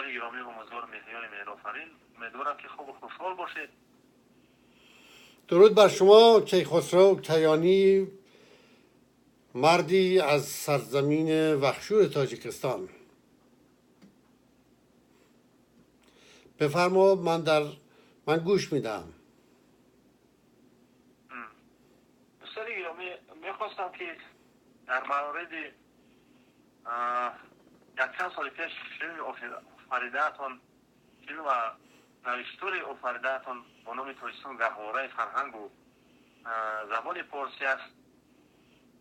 Устоди гиромӣ, омӯзгор Меҳриёри Меҳрофарин, умедворам, ки хубу хушҳол бошед. درود بر شما کیخسرو کیانی، مردی از سرزمین وخشور تاجیکستان. بفرما، من گوش میدم. استاد گرامی، میخواستم که در مورد یک چند سال پیش فیلم آفریده‌تان، فیلم و نوشتار آفریده‌تان با نام تاجیکستان گهواره فرهنگ و زبان پارسی است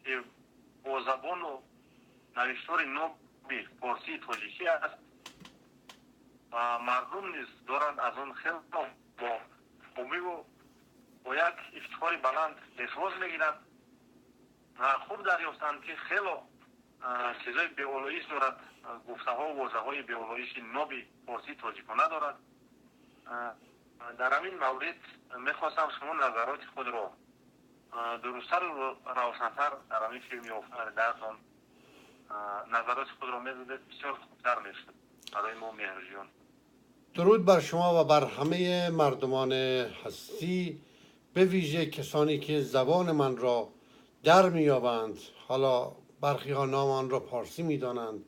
که با زبان و نوشتار ناب پارسی تاجیکی است و مردم نیز دارند از آن خیلی با خوبی و با یک افتخار بلند پیشواز میگیرند و خوب دریافتند که خیلی چیزای بیولوژیش دارد، گفته ها و واژه های بیولوژیش نابی فارسی تاجیکانه دارد. در همین مورد میخواستم شما نظرات خود را درستتر و روشنتر در همین فیلم آفریده‌تان نظرات خود را میدادید، بسیار خوبتر میشد برای ما مهرجویان. درود بر شما و بر همه مردمان هستی، به ویژه کسانی که زبان من را در میابند. حالا برخی ها نام آن را پارسی میدانند،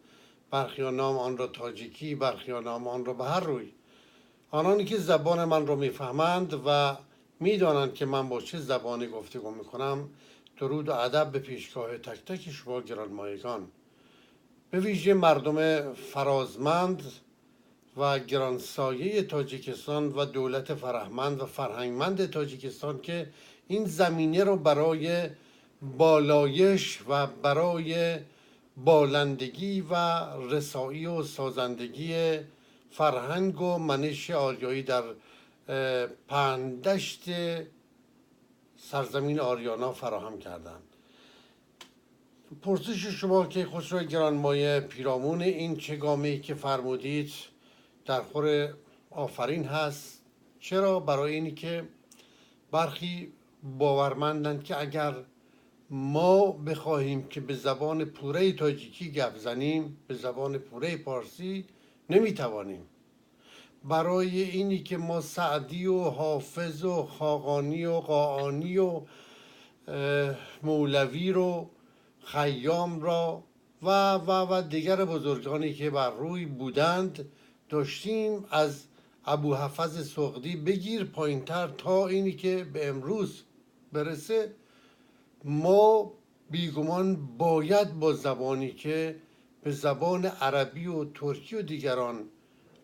برخی ها نام آن را تاجیکی، برخی ها نام آن را به هر روی. آنانی که زبان من را میفهمند و میدانند که من با چه زبانی گفتگو میکنم، درود و ادب به پیشگاه تک تک شما گرانمایگان، به ویژه مردم فرازمند و گرانسایه تاجیکستان و دولت فرهمند و فرهنگمند تاجیکستان که این زمینه رو برای بالایش و برای بالندگی و رسایی و سازندگی فرهنگ و منش آریایی در پهندشت سرزمین آریانا فراهم کردند. پرسش شما که خسرو گرانمایه پیرامون این چگامه‌ای که فرمودید در خور آفرین هست. چرا؟ برای اینی که برخی باورمندند که اگر ما بخواهیم که به زبان پوره تاجیکی گپ زنیم، به زبان پوره پارسی نمیتوانیم. برای اینی که ما سعدی و حافظ و خاقانی و قاآنی و مولوی رو، خیام را و و و دیگر بزرگانی که بر روی بودند داشتیم، از ابوحفظ سغدی بگیر پایینتر تا اینی که به امروز برسه، ما بیگمان باید با زبانی که به زبان عربی و ترکی و دیگران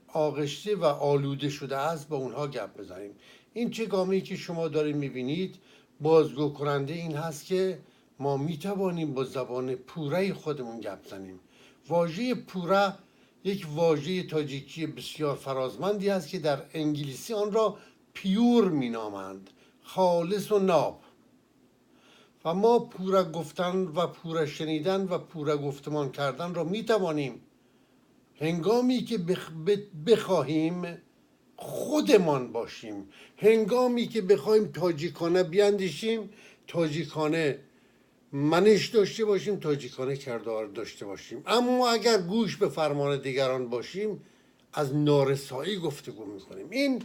آغشته و آلوده شده است با اونها گپ بزنیم. این چه گامی که شما دارید میبینید بازگو کننده این هست که ما میتوانیم با زبان پوره خودمون گپ زنیم. واژه پوره یک واژه تاجیکی بسیار فرازمندی است که در انگلیسی آن را پیور مینامند، خالص و ناب. و ما پوره گفتن و پوره شنیدن و پوره گفتمان کردن را میتوانیم هنگامی که بخواهیم خودمان باشیم، هنگامی که بخواهیم تاجیکانه بیاندیشیم، تاجیکانه منش داشته باشیم، تاجیکانه کردار داشته باشیم. اما اگر گوش به فرمان دیگران باشیم، از نارسایی گفتگو میکنیم. این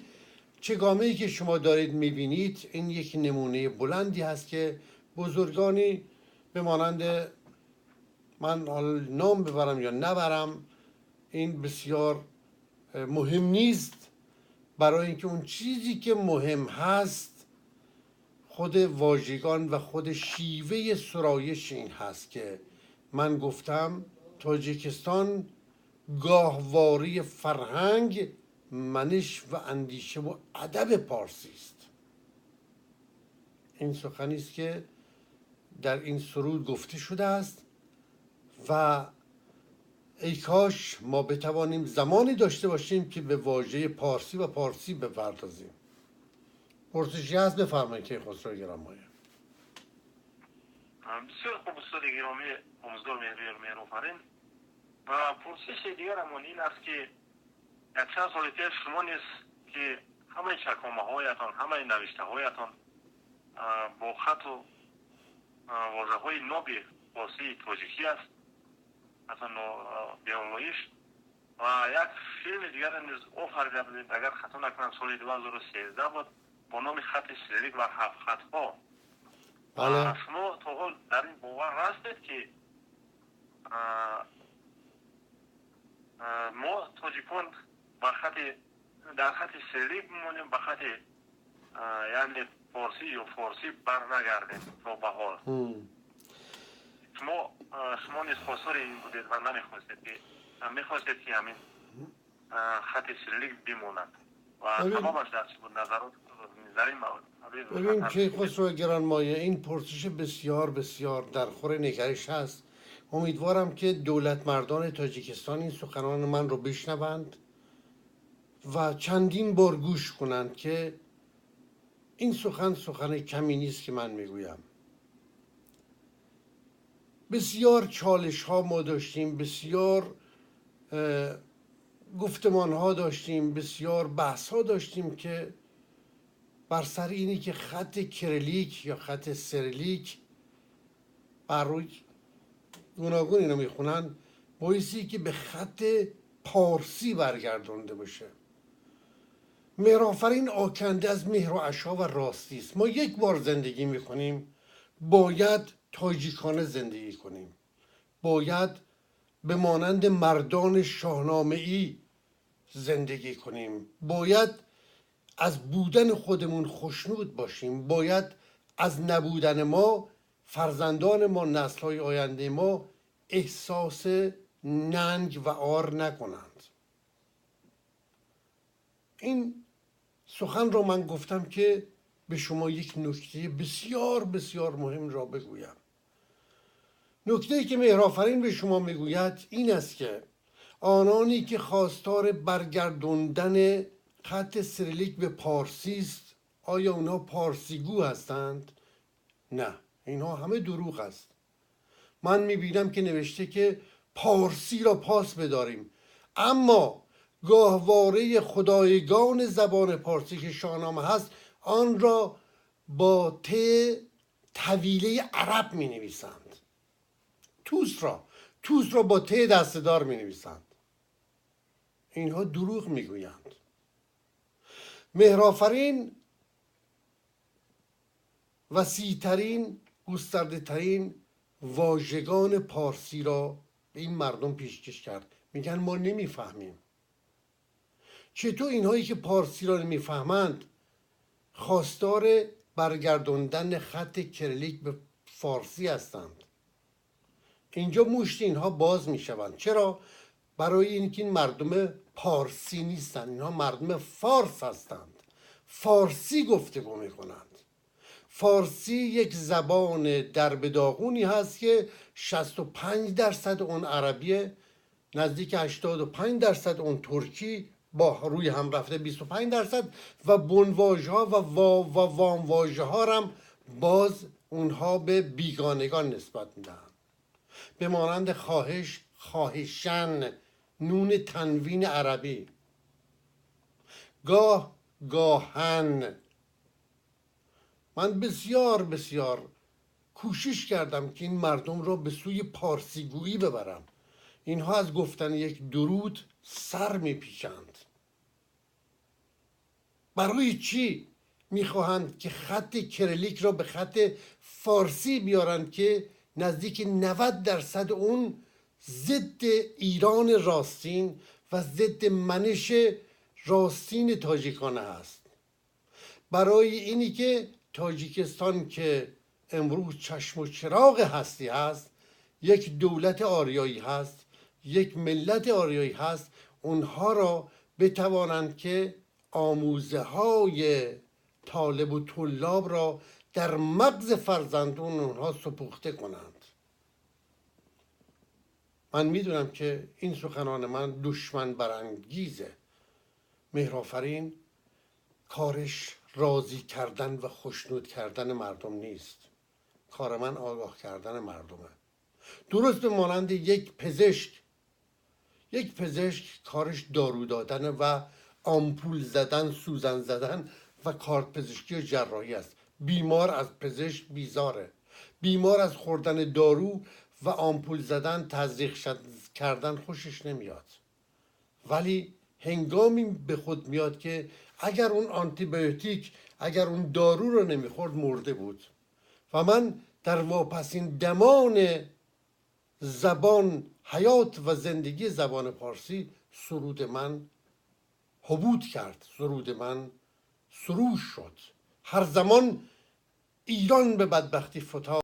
چگامه‌ای که شما دارید میبینید، این یک نمونه بلندی هست که بزرگانی به مانند من، حالا نام ببرم یا نبرم این بسیار مهم نیست، برای اینکه اون چیزی که مهم هست خود واژگان و خود شیوه سرایش این هست که من گفتم تاجیکستان گاهواره فرهنگ، منش و اندیشه و ادب پارسی است. این سخنی است که در این سرود گفته شده است و ای کاش ما بتوانیم زمانی داشته باشیم که به واژه پارسی و پارسی بپردازیم. پرسشی هست بفرمایید که خسرو گرانمایه. بسیار خوب استاد گرامی آموزگار مهریار مهرآفرین، و پرسش دیگرمان این است که یک چند سال پیش شما نیز که همه چکامه هایتان، همه نوشته هایتان با خط و واژه های ناب فارسی تاجیکی است، حتی بیولوژیش، Ва як филми дигар низ офарида будед, агар хато накунам, соли 2013 буд, бо номи «Хати Сирилик ва ҳафт хатҳо». Бале. Шумо то ҳол дар ин бовар ҳастед, ки мо тоҷикон ба хати дар хати сирилик бимонем, ба хати, яъне форсӣ ё форсӣ барнагардем то ба ҳол? Шумо низ хостори ин будед ва намехостед, ки мехостед, ки ҳамин хати сирилик бимонад, ва сабабаш дар чӣ буд? Назарот дар ин ببین کیخسرو گرانمایه، این پرسش بسیار بسیار در خور نگرش هست. امیدوارم که دولت مردان تاجیکستان این سخنان من رو بشنوند و چندین بار گوش کنند که این سخن سخن کمی نیست که من میگویم. بسیار چالش ها ما داشتیم، بسیار گفتمان ها داشتیم، بسیار بحث ها داشتیم که بر سر اینی که خط کرلیک یا خط سرلیک، بر روی گوناگون اینو میخونن، بایستی که به خط پارسی برگردونده باشه. مهرآفرین آکنده از مهر و عشا و راستی است. ما یک بار زندگی میکنیم، باید تاجیکانه زندگی کنیم، باید به مانند مردان شاهنامه‌ای زندگی کنیم، باید از بودن خودمون خوشنود باشیم، باید از نبودن ما فرزندان ما، نسل‌های آینده ما احساس ننگ و عار نکنند. این سخن را من گفتم که به شما یک نکته بسیار بسیار مهم را بگویم. نکته‌ای که مهرآفرین به شما میگوید این است که آنانی که خواستار برگردوندن خط سیریلیک به پارسی است، آیا اونا پارسیگو هستند؟ نه، اینها همه دروغ است. من میبینم که نوشته که پارسی را پاس بداریم، اما گاهواره خدایگان زبان پارسی که شاهنامه هست آن را با ت طویله عرب می نویسند. توس را با ت دستدار می نویسند. اینها دروغ می گویند. مهرآفرین وسیع‌ترین، گسترده ترین واژگان پارسی را به این مردم پیشکش کرد. میگن ما نمیفهمیم. چطور اینهایی که پارسی را نمیفهمند خواستار برگردوندن خط کریلیک به فارسی هستند؟ اینجا مشت اینها باز میشوند. چرا؟ برای اینکه این مردم پارسی نیستند، اینها مردم فارس هستند، فارسی گفتگو میکنند. فارسی یک زبان درب داغونی هست که 65% اون عربیه، نزدیک 85% اون ترکی، با روی هم رفته 25% و بنواژه‌ها و وام واژه‌ها هم باز اونها به بیگانگان نسبت میدن، به مانند خواهش، خواهشن، نون تنوین عربی، گاه، گاهن. من بسیار بسیار کوشش کردم که این مردم را به سوی پارسیگویی ببرم. اینها از گفتن یک درود سر میپیچند. برای چی میخواهند که خط کریلیک را به خط فارسی بیارند که نزدیک 90% اون ضد ایران راستین و ضد منش راستین تاجیکانه هست؟ برای اینی که تاجیکستان که امروز چشم و چراغ هستی هست، یک دولت آریایی هست، یک ملت آریایی هست، اونها را بتوانند که آموزه های طالب و طلاب را در مغز فرزندان اونها سپوخته کنند. من میدونم که این سخنان من دشمن برانگیزه. مهرآفرین کارش راضی کردن و خوشنود کردن مردم نیست. کار من آگاه کردن مردمه. درست به مانند یک پزشک. یک پزشک کارش دارو دادن و آمپول زدن، سوزن زدن و کارت پزشکی و جراحی است. بیمار از پزشک بیزاره. بیمار از خوردن دارو و آمپول زدن، تزریق کردن خوشش نمیاد. ولی هنگامی به خود میاد که اگر اون آنتیبیوتیک، اگر اون دارو رو نمیخورد، مرده بود. و من در واپسین دمان زبان، حیات و زندگی زبان پارسی، سرود من هبوط کرد، سرود من سروش شد. هر زمان ایران به بدبختی فتاد.